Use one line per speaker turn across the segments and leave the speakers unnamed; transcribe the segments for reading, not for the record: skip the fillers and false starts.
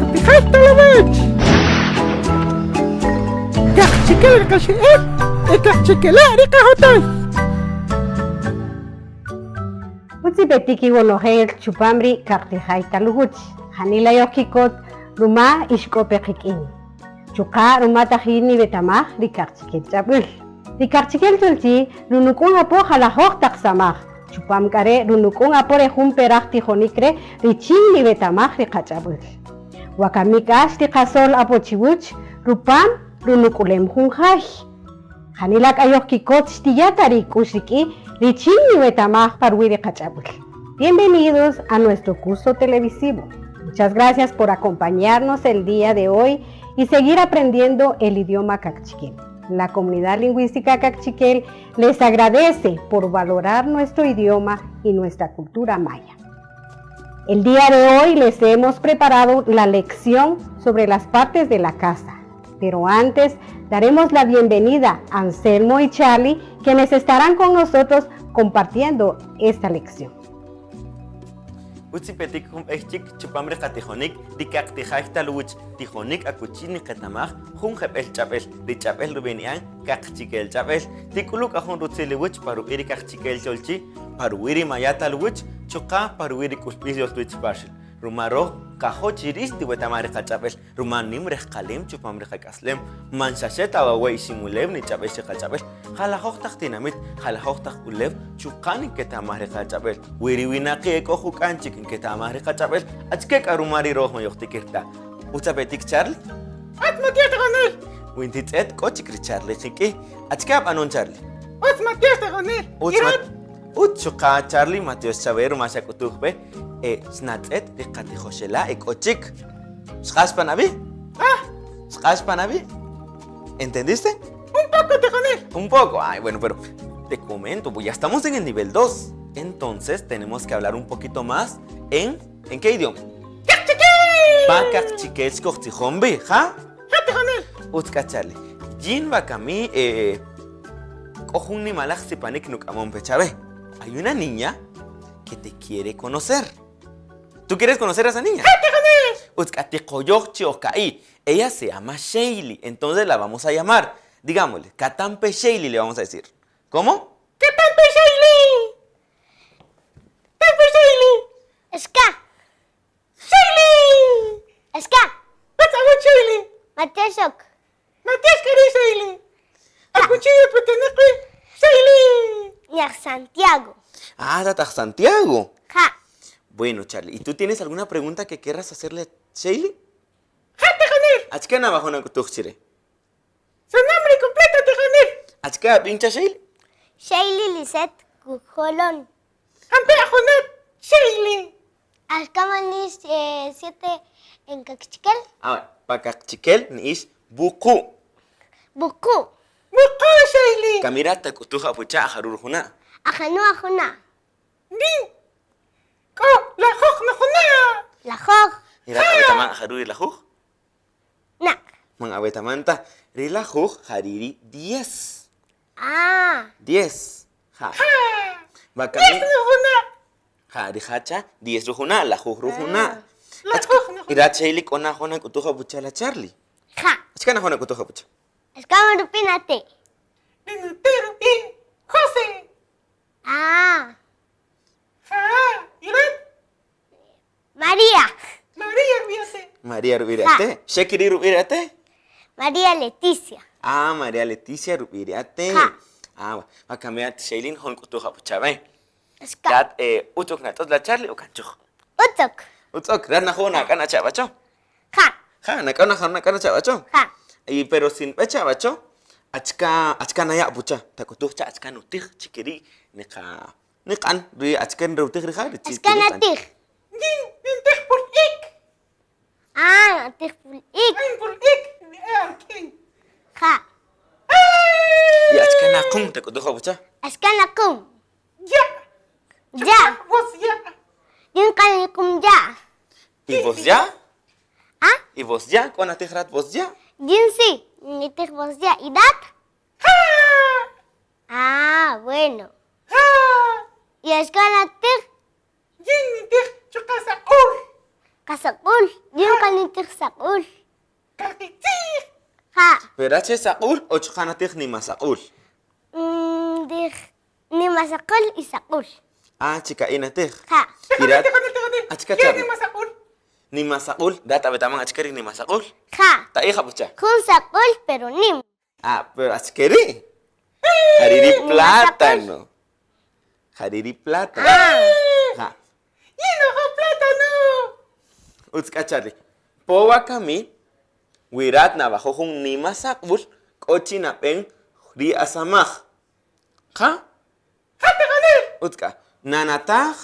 Kaqtijay talawech. Kaqchikel ri qaxe'el y kaqchikela' ri qajotay.
Utzipetik iwonojel chupam ri kaqtijay taluwuch. Janila yojkikot ruma ixk'o pe qik'in. Chuqa' ruma tajin niwetamaj ri kaqchikel ch'ab'äl. Ri kaqchikel cholchi' runuk'un apo jalajoj taq samaj. Chupam k'a re' runuk'un apo re jun peraj tijonik re' richin niwetamaj ri qach'ab'äl. Wakami k'a xtiqasol apo chiwäch rupam runuk'ulem jun jay. Janila k'a yojkikot xtiya' ta ri ik'u'x rik'in richin niwetamaj pa ruwi' ri qach'ab'äl. Bienvenidos a nuestro curso televisivo. Muchas gracias por acompañarnos el día de hoy y seguir aprendiendo el idioma kaqchikel. La comunidad lingüística kaqchikel les agradece por valorar nuestro idioma y nuestra cultura maya. El día de hoy les hemos preparado la lección sobre las partes de la casa. Pero antes daremos la bienvenida a Anselmo y Charlie, quienes estarán con nosotros compartiendo esta lección.
Utzipetik jun b'ey chik chupam ri qatijonik ri kaqtijay taluwuch tijonik akuchi niqetamaj jun jeb'el ch'ab'el ri ch'ab'el rub'ini'an kaqchikel ch'ab'el tik'ulu k'a jun rutzil iwuch pa rub'i' ri kaqchikel cholchi pa ruwi' ri maya' taluwuch chuqa' pa ruwi' ri k'ulb'il yoltuich Paxil ruma roj qajo' chi rix tiwetamaj ri qach'ab'el Ruma nim rejqalem chupam ri qak'aslem, man xa xe ta wawe' Iximulew nich'ab'ex ri qach'ab'el, jalajoj taq tinamit, jalajoj taq ulew chuqa' niketamaj ri qach'ab'el. We ri winaqi' e k'o juk'an chik nketamaj ri qach'ab'el, achike k'a ruma ri röj ma yojtikir ta? Utz apetik Charly?
Utz matyox tijonel!
We ntitz'et k'o chik ri Charly qik'in. Achike ab'anon Charly?
Utz matyox tijonel!
Utz mat Utz chuqa' Charly matyox chawe ruma xak'utuj pe e xnatz'et ri qatijoxela' e k'o chik. Xq'ax pan ab'i'?
Ah.
Xq'ax pan ab'i'? ¿Entendiste?
Un poco, tijonel.
Un poco. Ay, bueno, pero te comento, pues ya estamos en el nivel 2. Entonces tenemos que hablar un poquito más en... ¿En qué idioma?
¡Kaqchikel!
Pa kaqchikel xkojtzijon bi, ja?
Ja, tijonel.
Utz k'a, Charlie. Yin wakami eh, k'o jun nimalaj sipanik nuk'amon pe chawe. Hay una niña que te quiere conocer. ¿Tú quieres conocer a esa niña? Utz k'a tiqoyoj chi ojka'i. Ella se llama Sheili, entonces la vamos a llamar. Digámosle, Katampe Sheili le vamos a decir. ¿Cómo?
¡Katampe Sheili! ¡Tampe Sheili!
Ska.
¡Sheili!
Ska.
What's up, Sheili?
Mateshok.
Matias kari Sheili. Akuchillo petenequi Sheili.
Ñaj Santiago.
Ah, Tataj Santiago.
Ja.
Bueno, Charlie, ¿y tú tienes alguna pregunta que quieras hacerle a Sheili?
Ja, tijonel.
Achike nawajo' nak'utuj chire?
Su nombre completo, tijonel.
Achike ab'in cha Sheili?
Sheili Lisette Cujolón.
Jampe ajunat Sheili.
Axkaman nix siete en Kaqchikel.
A ver, pa Kaqchikel ni'ix Buqu'.
Buqu'.
Buqu' Sheili.
Kamira tak'utuj apucha' ajaru rujuna'.
Ajanu ajuna'.
Rin k'o lajuj nujuna'.
Lajuj.
Y rat awetaman ajaru ri lajuj?
Na.
Man awetaman ta. Ri lajuj ja ri' ri diez.
Ah.
Diez. Ja.
Ja.
Wakami.
Diez nujuna'.
Ja, rija' cha diez rujuna', lajuj rujuna'.
Lajuj nujuna'.
Y rat Sheili k'o na jun nak'utuj apucha la Charly.
Ja.
Achike na jun nak'utuj apucha?
Xkaman rub'i' nate'.
Ri nute' rub'i' José.
Ah.
Ja, y rat?
María.
María rub'i' ate'.
María rub'i' ri ate'. Xe keri' rub'i' ri ate'?
María Leticia.
Ah, María Leticia rub'i' ri ate'.
Ja.
Ah, wakami at Sheilin jun k'utuj apuchawe.
Xka.
Rat utz ok natz'ot la Charlie o kanchuj?
Utz ok.
Utz ok. Rat najo' nak'an acha'b'acho?
Ja.
Ja, nak'an najo' nak'an acha'b'acho?
Ja.
Y pero si nb'e cha'b'acho, achka achka naya' apucha? Tak'utuj cha achka nutij chi keri' niqa niq'an ri achike nrutij rija' richin
Achka natij?
Yin nintij pul'ik.
Ah, natij pul'ik.
Yin pul'ik ni'e
Ja.
Y achka naqum tak'utuj apucha?
Achka naqum?
Ya.
Ya.
Vos ya.
Yin qan niqum ya.
Y vos ya?
Ah?
Y vos ya? K'o natij rat vos ya?
Yin sí, nitij vos ya. Y rat?
Ja.
Ah, bueno.
Ja.
Y achka natij?
Yin nitij chuqa' saq'or.
Qasaq'ul, yin qanitij saq'ul.
Kaqitzij.
Ja.
Pero rat xe saq'ul o chuqa' natij nimasaq'ul?
Ntij nimasaq'ul y saq'ul.
Ah, chi ka'i' natij.
Ja.
Y rat,
Tijonel, tijonel,
achike
Ye
Charly?
nimasaq'ul.
Nimasaq'ul, rat awetaman achike ri nimasaq'ul?
Ja.
Ta'ij apucha.
Jun saq'ul pero nim.
Ah, pero achike ri'? Jari' ri plátano. Jari' ri plátano. Ja.
Yinojo plátano.
Utz k'a Charly. Po wakami, wi rat nawajo' jun nimasaq'ul, k'o chi nab'en ri asamaj. Ja?
Ja, tijonel.
Utz k'a. Nanataj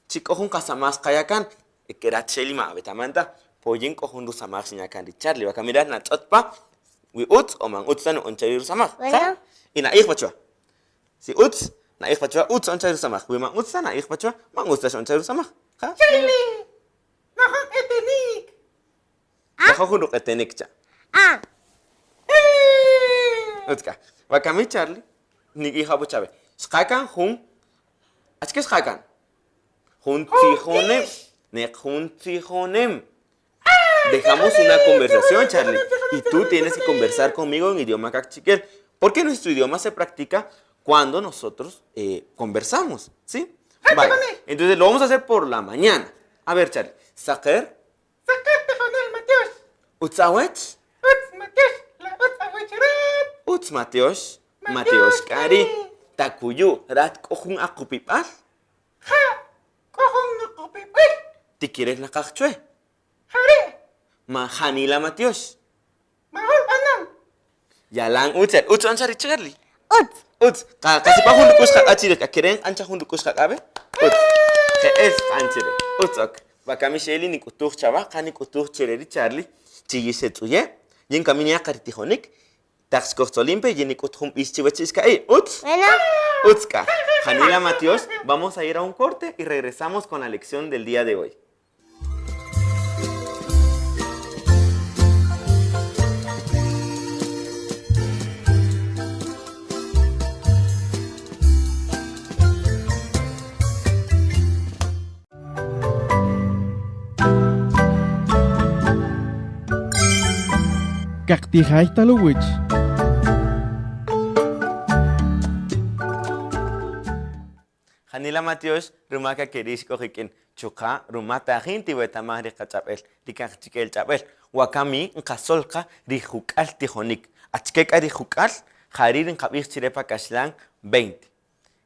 chi k'o jun qasamaj xqaya' kan. Eke rat Shelly ma awetaman ta, po yin k'o jun rusamaj xinya' kan ri Charly. Wakami rat natz'ët pa wi utz o man utz ta nu'än che ri rusamaj.
Bueno.
Y na'ij pa chwa. Si utz, na'ij pa chwa utz xa'än che ri rusamaj. Wi man utz ta, na'ij pa chwa man utz ta xa'än che ri rusamaj. Ja?
Shelly, najo' q'etenïk.
Najo' jun ruq'etenïk cha.
Ah.
Utz k'a. Wakami Charly, nik'ij apo chawe. Xqa kan jun, achike xqa kan? Jun tzijonem. Neq jun tzijonem. Dejamos una conversación, Charly, y tú tienes que conversar conmigo en idioma kaqchikel, porque nuestro idioma se practica cuando nosotros eh, conversamos, ¿sí? Vale. Entonces lo vamos a hacer por la mañana. A ver, Charly, Saker.
Saker tijonel Matiox.
Utz awech.
Utz Matiox, la utz awech rat.
Utz Matiox, Matiox k'a ri'. Takuyu', rat k'o jun aqupib'al.
Ja', k'o jun nuqupib'al.
Tikirel naqaj chwe.
Ja ri'.
Ma janila matyox.
Majun b'anon.
Yalan utz, utz ancha ri Charly.
Utz.
Utz. Qa qasipaj jun ruk'u'x qaq'a' chi rij k'a kere' nq'an cha jun ruk'u'x qaq'a' ve. Utz. Je'el xq'an chi re'. Utz ok. Wakami Shelly nik'utuj chawa, qa nik'utuj che re ri Charly chi yixetz'uye'. Yin kami niya' qa ri tijonik. Taq xkojtzolin pe, yin nik'ut jun b'ix chiwech chi ixka'i'. Utz?
Bueno.
Utz k'a. Janila matyox, vamos a ir a un corte y regresamos con la lección del día de hoy.
Kaqtijay taluwich.
Janila matyox ruma k'a ke ri' xk'o qik'in, chuqa' ruma tajin tiwetamaj ri qach'ab'el, ri kaqchikel ch'ab'el. Wakami nqasöl qa ri juk'al tijonik. Achike k'a ri juk'al? Ja ri' ri nqab'ij chi re pa kaxlan veinte.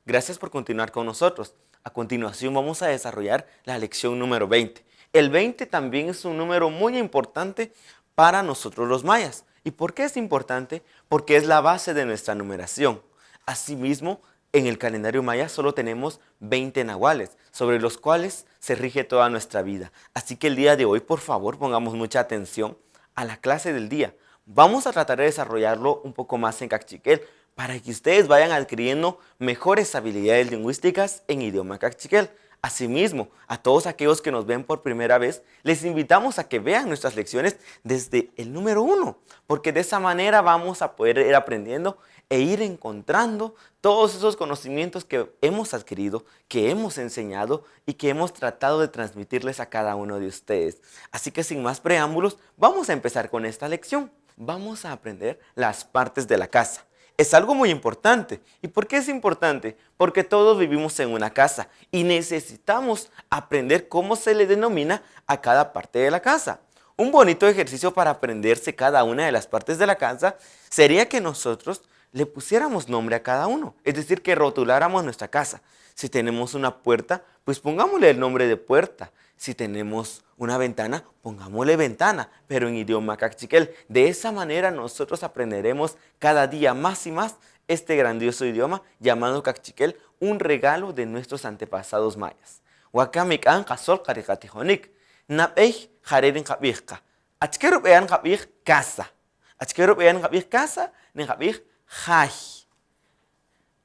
Gracias por continuar con nosotros. A continuación vamos a desarrollar la lección número 20. El 20 también es un número muy importante para nosotros los mayas. ¿Y por qué es importante? Porque es la base de nuestra numeración. Asimismo, en el calendario maya solo tenemos 20 nahuales, sobre los cuales se rige toda nuestra vida. Así que el día de hoy, por favor, pongamos mucha atención a la clase del día. Vamos a tratar de desarrollarlo un poco más en Kaqchikel para que ustedes vayan adquiriendo mejores habilidades lingüísticas en idioma Kaqchikel. Asimismo, a todos aquellos que nos ven por primera vez, les invitamos a que vean nuestras lecciones desde el número 1, porque de esa manera vamos a poder ir aprendiendo e ir encontrando todos esos conocimientos que hemos adquirido, que hemos enseñado y que hemos tratado de transmitirles a cada uno de ustedes. Así que sin más preámbulos, vamos a empezar con esta lección. Vamos a aprender las partes de la casa. Es algo muy importante. ¿Y por qué es importante? Porque todos vivimos en una casa y necesitamos aprender cómo se le denomina a cada parte de la casa. Un bonito ejercicio para aprenderse cada una de las partes de la casa sería que nosotros le pusiéramos nombre a cada uno, es decir, que rotuláramos nuestra casa. Si tenemos una puerta, pues pongámosle el nombre de puerta. Si tenemos una ventana, pongámosle ventana, pero en idioma kaqchikel. De esa manera nosotros aprenderemos cada día más y más este grandioso idioma llamado kaqchikel, un regalo de nuestros antepasados mayas. Wakami k'a nqasöl qa ri qatijonik. Nab'ey ja re' ri nqab'ij qa. Achike rub'eyal nqab'ij casa? Achike rub'eyal nqab'ij casa? Nqab'ij jay.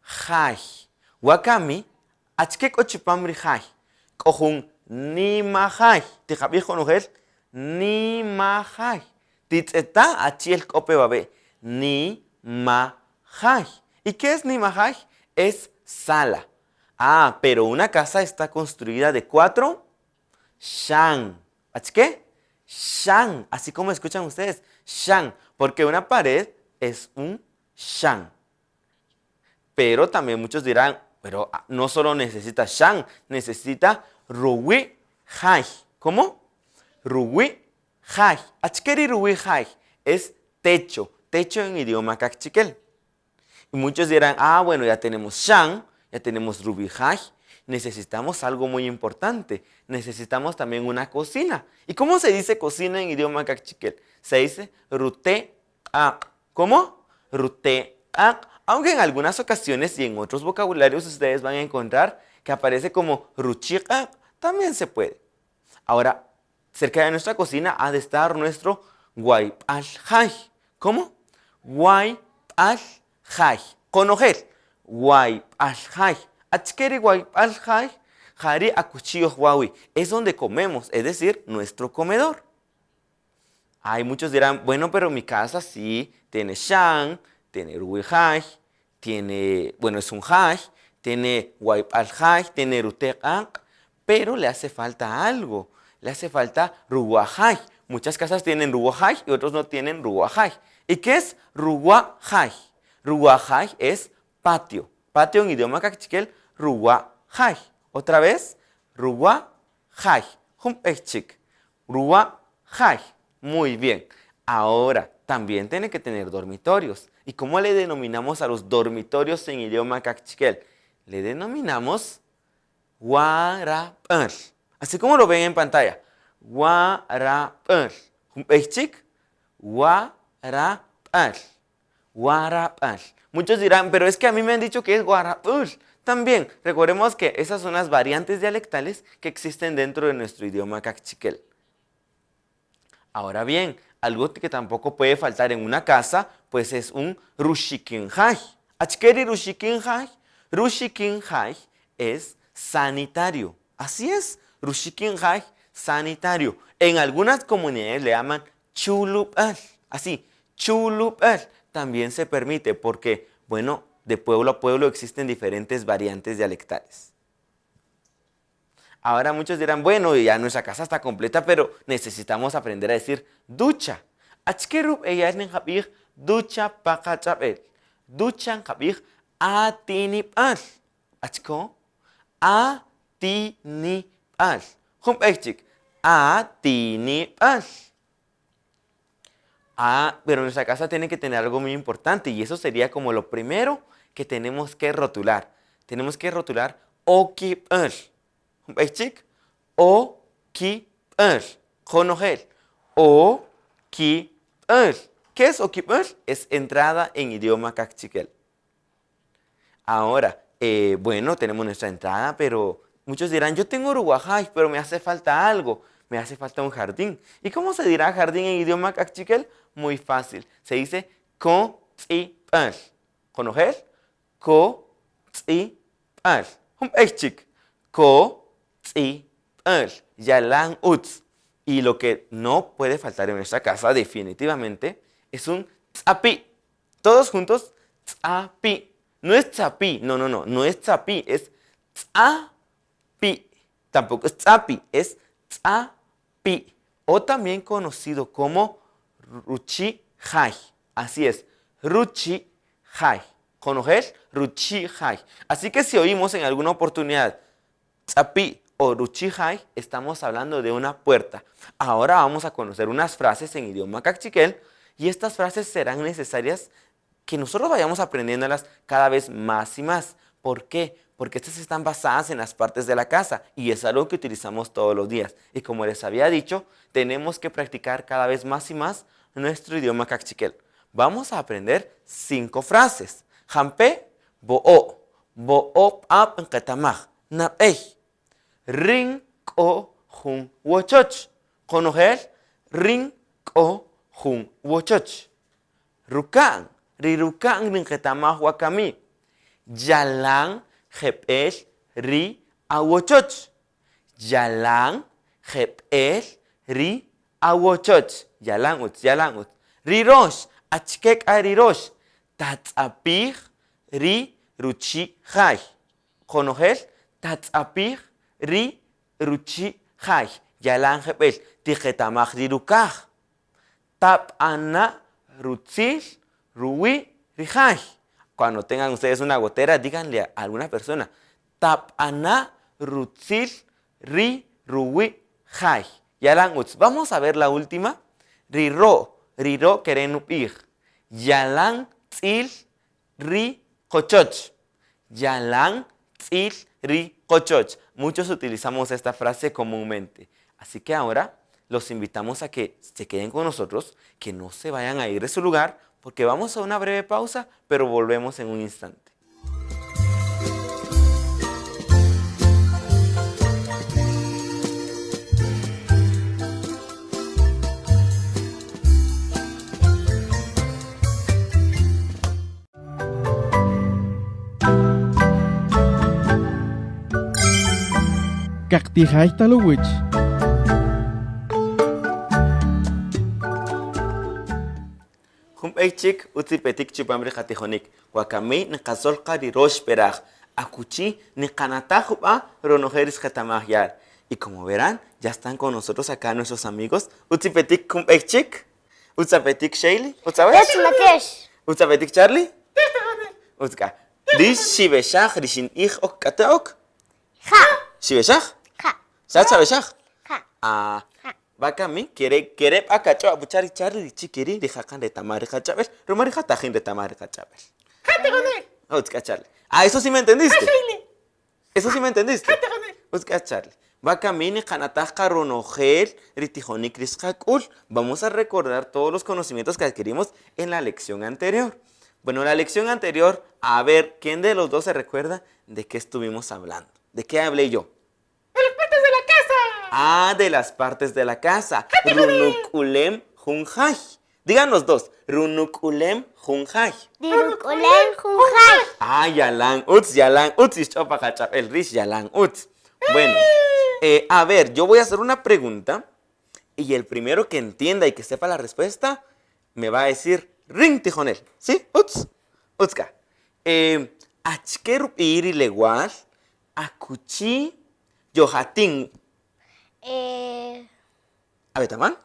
Jay. Wakami, achike k'o chupam ri jay? K'o jun nimajay. Tiqab'ij qonojel, nimajay. Titz'eta' achi'el k'o pe wawe', nimajay. Y qué es nimajay? Es sala. Ah, pero una casa está construida de 4 xan. Achike? Xan, así como escuchan ustedes, xan, porque una pared es un xan. Pero también muchos dirán, pero ah, no solo necesita xan, necesita ruwi jay. ¿Cómo? Ruwi jay. Achike ri ruwi jay? Es techo, techo en idioma kaqchikel. Y muchos dirán, ah, bueno, ya tenemos xan, ya tenemos ruwi jay, necesitamos algo muy importante, necesitamos también una cocina. ¿Y cómo se dice cocina en idioma kaqchikel? Se dice rute q'aq. ¿Cómo? Rute q'aq. Aunque en algunas ocasiones y en otros vocabularios ustedes van a encontrar que aparece como ruchi q'aq, también se puede. Ahora, cerca de nuestra cocina ha de estar nuestro wayb'al jay. ¿Cómo? Wayb'al jay. Qonojel. Wayb'al jay. Achike ri wayb'al jay? Ja ri akuchi yojwa' wi. Es donde comemos, es decir, nuestro comedor. Hay muchos dirán, bueno, pero mi casa sí tiene xan, tiene ruwi jay, tiene, bueno, es un jay, tiene wayb'al jay, tiene rute q'aq, pero le hace falta algo, le hace falta ruwa jay. Muchas casas tienen ruwa jay y otros no tienen ruwa jay. ¿Y qué es ruwa jay? Ruwa jay es patio. Patio en idioma kaqchikel, ruwa jay. Otra vez, ruwa jay. Jun b'ey chik. Ruwa jay. Muy bien. Ahora, también tiene que tener dormitorios. ¿Y cómo le denominamos a los dormitorios en idioma kaqchikel? Le denominamos warab'al. Así como lo ven en pantalla. Warab'al. Jun b'ey chik. Warab'al. Warab'al. Muchos dirán, pero es que a mí me han dicho que es warab'ul. También, recordemos que esas son las variantes dialectales que existen dentro de nuestro idioma kaqchikel. Ahora bien, algo que tampoco puede faltar en una casa, pues es un ruxikin jay. Achike ri ruxikin jay? Ruxikin jay es sanitario. Así es, ruxikin jay, sanitario. En algunas comunidades le llaman chulupal. Así, chulupal. También se permite porque, bueno, de pueblo a pueblo existen diferentes variantes dialectales. Ahora muchos dirán, bueno, ya nuestra casa está completa, pero necesitamos aprender a decir ducha. Achike rub'eyal niqab'ij ducha pa qach'ab'el. Ducha nqab'ij atinib'al. Achko? Atinib'al. Jun b'ey chik. Atinib'al. Ah, pero nuestra casa tiene que tener algo muy importante y eso sería como lo primero que tenemos que rotular. Tenemos que rotular okib'al. Jun b'ey chik. Okib'al. Qonojel. Okib'al. ¿Qué es okib'al? Es entrada en idioma kaqchikel. Ahora, bueno, tenemos nuestra entrada, pero muchos dirán, yo tengo ruwa jay, pero me hace falta algo, me hace falta un jardín. ¿Y cómo se dirá jardín en idioma kaqchikel? Muy fácil, se dice kotz'ib'al. Qonojel? Kotz'ib'al. Jun b'ey chik. Kotz'ib'al. Yalan utz. Y lo que no puede faltar en nuestra casa, definitivamente, es un tz'api. Todos juntos, tz'api. No es tzapí, no, no, no, no es tzapí, es tz'api. Tampoco es tz'api, es tz'api. O también conocido como ruchi jay. Así es, ruchi jay. Qonojel, ruchi jay. Así que si oímos en alguna oportunidad tz'api o ruchi jay, estamos hablando de una puerta. Ahora vamos a conocer unas frases en idioma kaqchikel y estas frases serán necesarias que nosotros vayamos aprendiéndolas cada vez más y más. ¿Por qué? Porque estas están basadas en las partes de la casa y es algo que utilizamos todos los días. Y como les había dicho, tenemos que practicar cada vez más y más nuestro idioma kaqchikel. Vamos a aprender 5 frases. Jampe, bo'o, bo'o ap nqetamaj, nab'ey, rin k'o jun wochoch. Qonojel, rin k'o jun wochoch. Ruka'n, ri ruka'n ri nqetamaj wakami. Yalan jeb'el ri awochoch. Yalan jeb'el ri awochoch. Yalan utz, yalan utz. Ri rox, achike k'a ri rox. Tatz'apij ri ruchi jay. Qonojel, tatz'apij ri ruchi jay. Yalan jeb'ël tiqetamaj ri rukaj. Tab'ana' rutzil ruwi' ri jay. Cuando tengan ustedes una gotera, díganle a alguna persona, Tab'ana' rutzil ri ruwi' jay. Yalan utz. Vamos a ver la última. Ri ro', ri ro' kere' nub'ij, Yalan tz'il ri qochoch. Yalan tz'il ri qochoch. Muchos utilizamos esta frase comúnmente. Así que ahora los invitamos a que se queden con nosotros, que no se vayan a ir de su lugar, porque vamos a una breve pausa, pero volvemos en un instante.
Kaqtijay taluwich.
Jun b'ey chik ütz ripetik chupam ri qatijonik. Wakami nqasöl qa ri rox peraj, akuchi niqanataj jub'a' ronojel ri xqetamaj yar. Y como verán, ya están con nosotros acá nuestros amigos. Ütz ripetik jun b'ey chik. Utz apetik Sheily? Utz awech?
Utz matiox.
Utz apetik Charlie? Utz k'a. Rïx xib'exaj ri xinb'ij ok k'ate' ok?
Ja.
Xib'exaj?
Ja.
Xa xab'exaj?
Ja.
Ah,
Ja.
wakami kere' kere' b'a kach'o apucha ri Charlie richin ke ri' rija' qan retamaj ri qach'ab'el, ruma rija' tajin retamaj ri qach'ab'el.
Ja tijonel.
Utz k'a Charlie. Ah, eso sí me entendiste.
Ja Sheily.
Eso sí me entendiste?
Ja tijonel.
Utz k'a Charlie. Wakami niqanataj qa ronojel ri tijonik ri xqak'ül. Vamos a recordar todos los conocimientos que adquirimos en la lección anterior. Bueno, la lección anterior, a ver, ¿quién de los dos se recuerda de qué estuvimos hablando? ¿De qué hablé yo?
De las partes de la casa.
Ah, de las partes de la casa.
Ja tijonel.
Runukulem junjay. Digan los dos. Runukulem junjay.
Dirukulem junjay.
Ah, yalan utz, yalan utz. Ixch'opa qach'ab'el rix, yalan utz. Bueno, a ver, yo voy a hacer una pregunta y el primero que entienda y que sepa la respuesta me va a decir rin tijonel. ¿Sí? Utz. Utzka. Achike rub'i' ri lewal akuchi yojatin? Awetaman?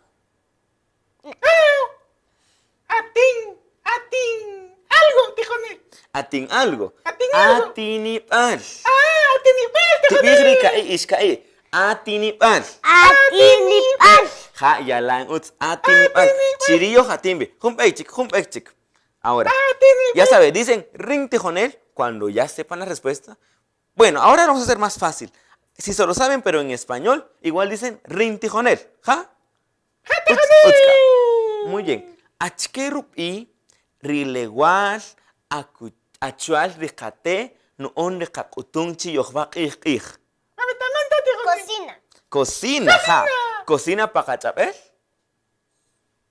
Atin, atin, algo, tijonel.
Atin algo.
Atin algo.
Atinib'al.
Ah, atinib'al,
Tib'ij ri
tijonel.
ka'i' ixka'i'. Atinib'al.
Atinib'al.
Ja, yalan utz. Atinib'al. Chiri' yojatin wi. Jun b'ey chik, jun b'ey chik. Ahora,
Atinib'al.
ya sabe, dicen rin tijonel cuando ya sepan la respuesta. Bueno, ahora lo vamos a hacer más fácil. Si se lo saben, pero en español, igual dicen rin tijonel. ¿Ja?
Ja,
Utz, utz k'a.
tijonel.
Muy bien. Achike rub'i' ri lewal aku achual ri qate' nu'on ri qaq'utun chi yojb'a q'ij q'ij?
Awetamanta, tijonel.
Cocina.
Cocina, ja. Cocina pa qach'ab'el?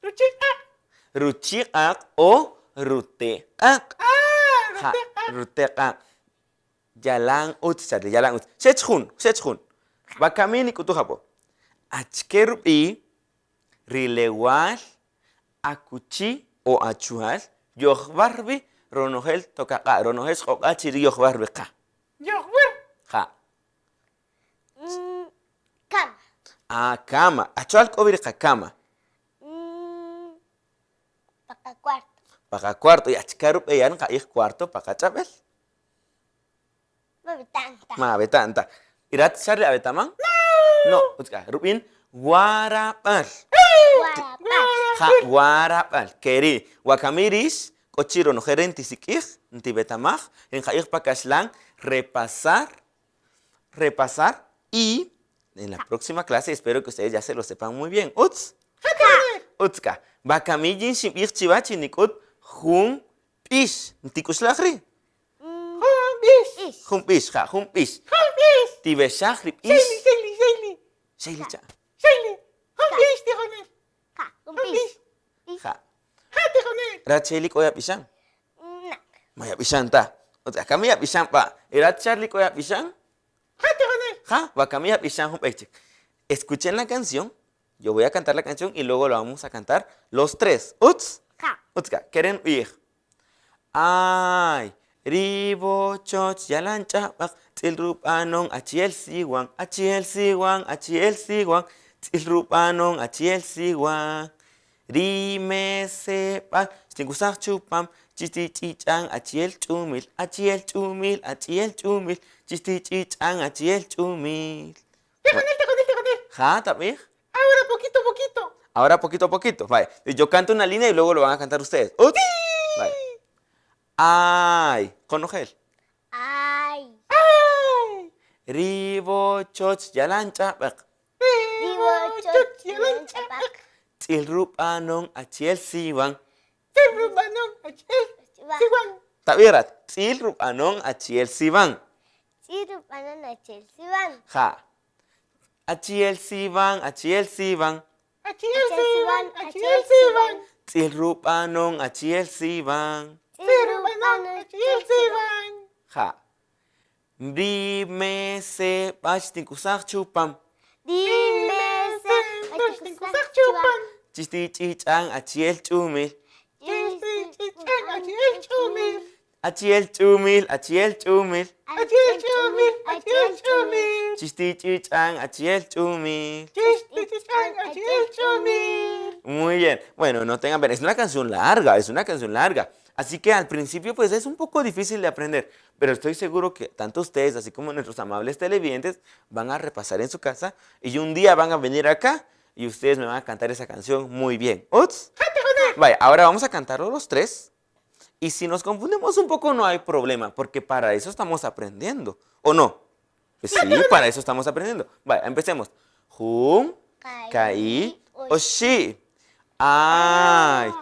Ruchi' q'aq'.
Ruchi' q'aq' o rute' q'aq'.
Ah,
Ja,
rute' q'aq'.
rute' q'aq'. Yalan utz, Charlie, yalan utz. Xech jun, xech jun. Wakami nik'utuj apo. Achike rub'i' ri lewal akuchi o achual yojb'ar wi ronojel tokaq'a', ronojel xq'oq'a' chi ri' yojb'ar wi qa?
Yojwär.
Ja.
Cama.
Ah, cama. Achual k'o wi ri qacama?
Pa qacuarto.
Pa qacuarto. Y achike rub'eyal nqa'ij cuarto pa qach'ab'el?
Ma aweta'n ta.
Ma aweta'n ta. Y rat Charlie awetaman?
No.
No, utz k'a. Rub'in warab'äl.
Warab'äl.
Ja, warab'äl. Ke ri' wakami rïx k'o chi ronojel re' ntisik'ij, ntiwetamaj, ri nqa'ij pa kaxlan repasar, repasar y en la próxima clase espero que ustedes ya se lo sepan muy bien. Utz? Utz k'a. Wakami yïn xinb'ij chiwä chi nik'üt jun b'ix. Ntik'uxlaj ri'?
Jun b'ix.
Jun b'ix, ja, jun b'ix.
Jun b'ix.
Tiwexaj ri b'ix.
Sheily, Sheily, Sheily.
Sheily cha'.
Sheily. Jun b'ix, tijonel.
Ja, jun
Jun
b'ix.
b'ix.
Ja.
Ja, tijonel.
Rat Sheily k'o yab'ixan?
Nak.
Ma yab'ixan ta. O sea, kami yab'ixan b'a'. Y rat Charlie k'o yab'ixan?
Ja, tijonel.
Ja, wakami yab'ixan jun b'ey chik. Escuchen la canción. Yo voy a cantar la canción y luego lo vamos a cantar los tres. Utz?
Ja.
Utz k'a. Kere' nb'ij. Ay, ri wochoch yalan ch'ab'äq, tz'il rub'anon achi'el siwan, achi'el siwan, achi'el siwan. Tz'il rub'anon achi'el siwan. Ri meseb'al xtinkusaj chupam chi xtich'ich'an achi'el ch'umil, achi'el ch'umil, achi'el ch'umil, chi xtich'ich'an achi'el ch'umil.
Tijonel, tijonel, tijonel.
Ja, tab'ij.
Ahora poquito, poquito.
Ahora poquito a poquito. Vaya. Yo canto una línea y luego lo van a cantar ustedes. Utz. Vaya. Ay. Konojel.
Ay.
Ay.
Ribochoch yalan ch'ab'aq.
Ribochoch yalan ch'ab'aq.
Tz'il rub'anon achi'el siwan.
Tz'il rub'anon achi'el siwan.
Tab'ij rat. Tz'il rub'anon achi'el siwan.
Tz'il rub'anon achi'el siwan.
Ja. Achi'el siwan, achi'el siwan.
Achi'el siwan, achi'el siwan.
Tz'il rub'anon achi'el siwan.
Tz'il rub'anon achi'el siwan.
Ja. Ri meseb'al xtinkusaj chupam.
Ri meseb'al xtinkusaj chupam.
Chi xtich'ich'an achi'el ch'umil.
Chi xtich'ich'an achi'el ch'umil.
Achi'el ch'umil, achi'el ch'umil.
Achi'el ch'umil, achi'el ch'umil.
Chi xtich'ich'an achi'el ch'umil.
Chi xtich'ich'an achi'el ch'umil.
Muy bien. Bueno, no tengan pena. Es una canción larga, es una canción larga. Así que al principio pues es un poco difícil de aprender, pero estoy seguro que tanto ustedes, así como nuestros amables televidentes, van a repasar en su casa y un día van a venir acá y ustedes me van a cantar esa canción muy bien. ¿Uts? Vaya, ahora vamos a cantarlo los tres. Y si nos confundimos un poco no hay problema, porque para eso estamos aprendiendo, ¿o no? Pues sí, para eso estamos aprendiendo. Vaya, empecemos. Jun, ka'i, oxi'. Ay.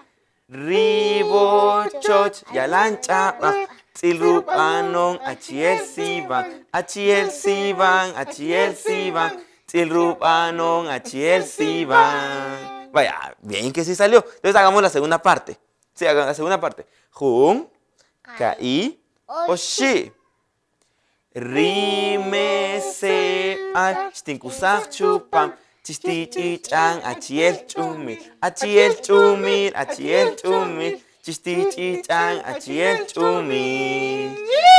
Ribochoch, yalan ch'ab'aq. Tz'il rub'anon achi'el siwan. Achi'el siwan, achi'el siwan. Tz'il rub'anon achi'el siwan. Vaya, bien que sí salió. Entonces hagamos la segunda parte. Sí, hagamos la segunda parte. Jun, ka'i, oxi'. Ri meseb'al xtinkusaj chupam chi xtich'ich'an achi'el ch'umil, achi'el ch'umil, achi'el ch'umil, chi xtich'ich'an achi'el ch'umil.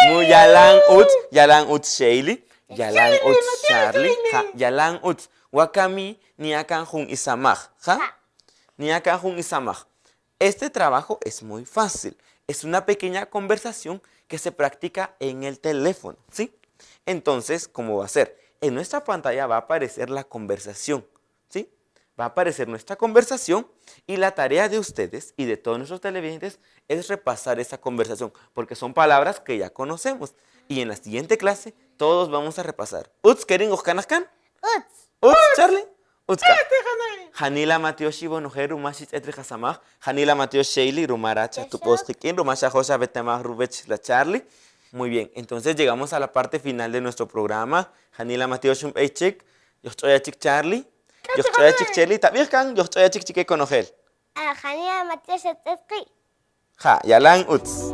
Mu yalan utz, yalan utz Sheily, yalan utz Charly, ja, yalan utz. Wakami niyakan jun isamaj, ja? Niyakan jun isamaj. Este trabajo es muy fácil. Es una pequeña conversación que se practica en el teléfono, ¿sí? Entonces, ¿cómo va a ser? En nuestra pantalla va a aparecer la conversación, ¿sí? Va a aparecer nuestra conversación y la tarea de ustedes y de todos nuestros televidentes es repasar esa conversación, porque son palabras que ya conocemos. Y en la siguiente clase todos vamos a repasar. Utz, kering ojkanajkan?
Utz.
Utz, Charlie? Utz ka. Janila matiox iwonojel ruma xitz'et ri qasamaj, janila matiox Sheily ruma rat xatup'os qik'in, ruma xajo xawetamaj ruwech la Charlie. Muy bien, entonces llegamos a la parte final de nuestro programa. Janila matiox jun b'ey chik, yojch'oya chik Charlie, yojch'oya chik Sheily, tab'ij kan yojch'oya chik chike konojel.
Janila matiox xatz'et qi'.
Ja, yalan utz.